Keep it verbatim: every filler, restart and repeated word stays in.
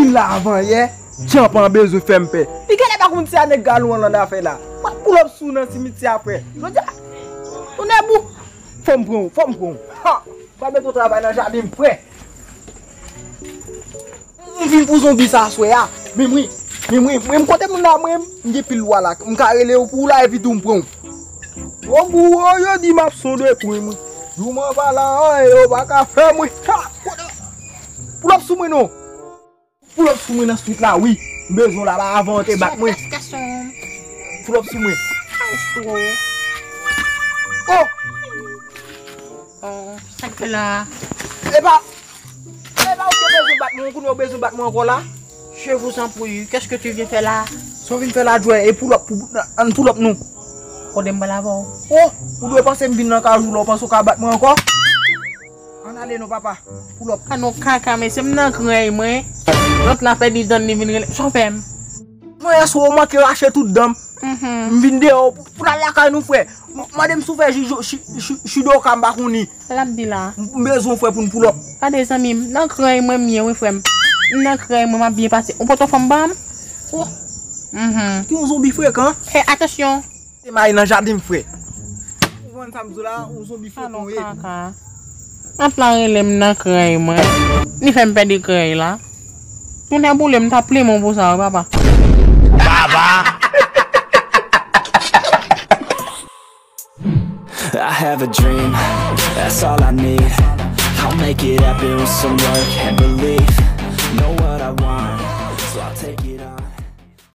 La avan yè, tyanpan bezwen fè m pè. Li genlè pa konn si a nèg galon an lan afè la. W ap pull up sou nan simityè a, frè. Jodi a, ou nèbou. Fò m pran w, fò m pran w. Ha! W ap mete w travay nan jaden m, frè. M vin pou zonbi sa aswè a. Men mwen, men mwen, mwen, kote moun la, mwen, m gen pil lwa la. M ka rele w pou w la, epi tou m pran w. Gwo gou, o, yo di m ap sonde pou mwen. Jou mwen pa la, an, yo pa ka fè mwen. Ha! Pull up sou mwen non. Pull up sou mwen nan street la, wi. M bezwen w la, ba avan w te bat mwen. Pull up sou mwen. Oh! Oh, sa k fè la? Epa, epa ou te bezwen bat mwen, kounye a ou bezwen bat mwen ankò la? Je vous en prie, qu'est-ce que tu viens faire là? Sa w vin fè la, jwè, e pull up, pou, ann pull up nou. Kote m pral avè w? Oh, ou dwe panse m vin nan kay ou la, ou panse w ka bat mwen ankò? Ann ale non, papa. Pull up. A non kaka, mesye, m nan krèy mwen. Lòt la pèdi dan li vin rele. Sa w fè m? Mwen, èske ou manke rache tout dan m? Mhm. M vin deyò pou, pou n al lakay nou, frè. M, mande m si w fè ji, ji, ji, jidoka, m pa konnen. Sa l ap di la? M, m bezwen w, frè, pou n pull up. Gade, zanmi m, nan krèy mwen m ye, wi, frè m. M nan krèy mwen, m ap byen pase. Ou poto fanm ban m? Oh. Mhm. Ki yon zonbi frekan. Fè atansyon. Te mayi nan jaden m, frè. Ou konn sa m di w la, ou zonbi fokon ye. Kaka. Ant la rele m nan krèy mwen. Li fè m pèdi krèy la. Tounen boule m t ap plimen w pou sa, wi, papa. Baba! I have a dream, that's all I need. I'll make it happen with some work and belief. Know what I want, so I'll take it.